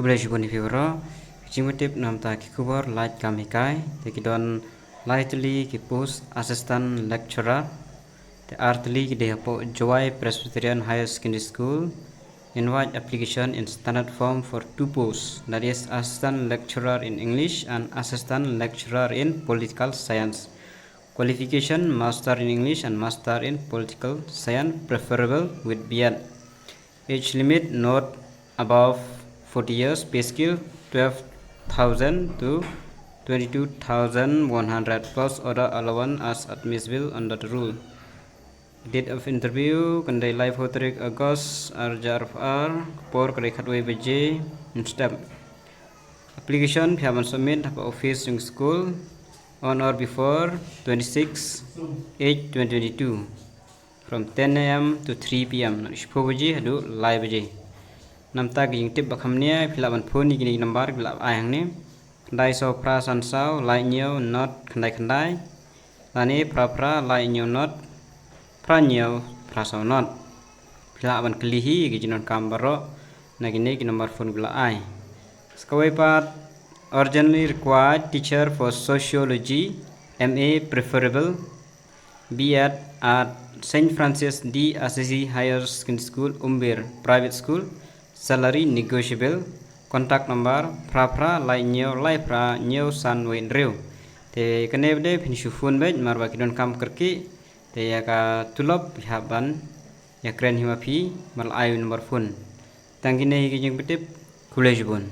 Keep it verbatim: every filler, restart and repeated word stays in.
Khublei shibun ïa phi baroh. Ki jingpyntip namar ki khubor lait kam hikai. Te ki don lai tylli ki post assistant lecturer. Te ar tylli ki dei hapoh Jowai Presbyterian Higher Secondary School. Invite application in standard form for two posts, that is assistant lecturer in English and assistant lecturer in political science. Qualification: master in English and master in political science, preferable with B.Ed. Age limit not above forty years. Pay scale: twelve thousand to twenty-two thousand one hundred plus other allowance as admissible under the rule. Date of interview kan dei laiphew tarik August ar hajar arphew ar, ka por ka dei khatwei baje mynstep. Application phi hap ban submit ha office jong school on or before twenty-six eight twenty twenty-two, from ten a.m. to three p.m., naduh shiphew baje haduh lai baje. Namar ki jingtip ba kham nia, phi lah ban phone ïa kine ki number ki lah ai hangne: khyndai saw phra san saw lai hynñiew nod khyndai khyndai, lane phra phra lai hynñiew nod phra hynñiew phra saw nod. Phi lah ban kylli hi ïa ki jingdonkam baroh na kine ki number phone ki lah ai. Sa kawei pat: urgently required teacher for sociology, M.A. preferable, B.Ed at Saint Francis de Assisi Higher Secondary School, Umbir, private school, salary negotiable. Contact number: phra phra lai hynñiew lai phra hynñiew san wei hynriew. Te kane pat de phin shu phone beit namar ba ki donkam kyrkieh. Te ïa ka tulop phi hap ban ïakren hi ma phi, mar la ai u number phone. Tang kine hi ki jingpyntip. Khublei shibun.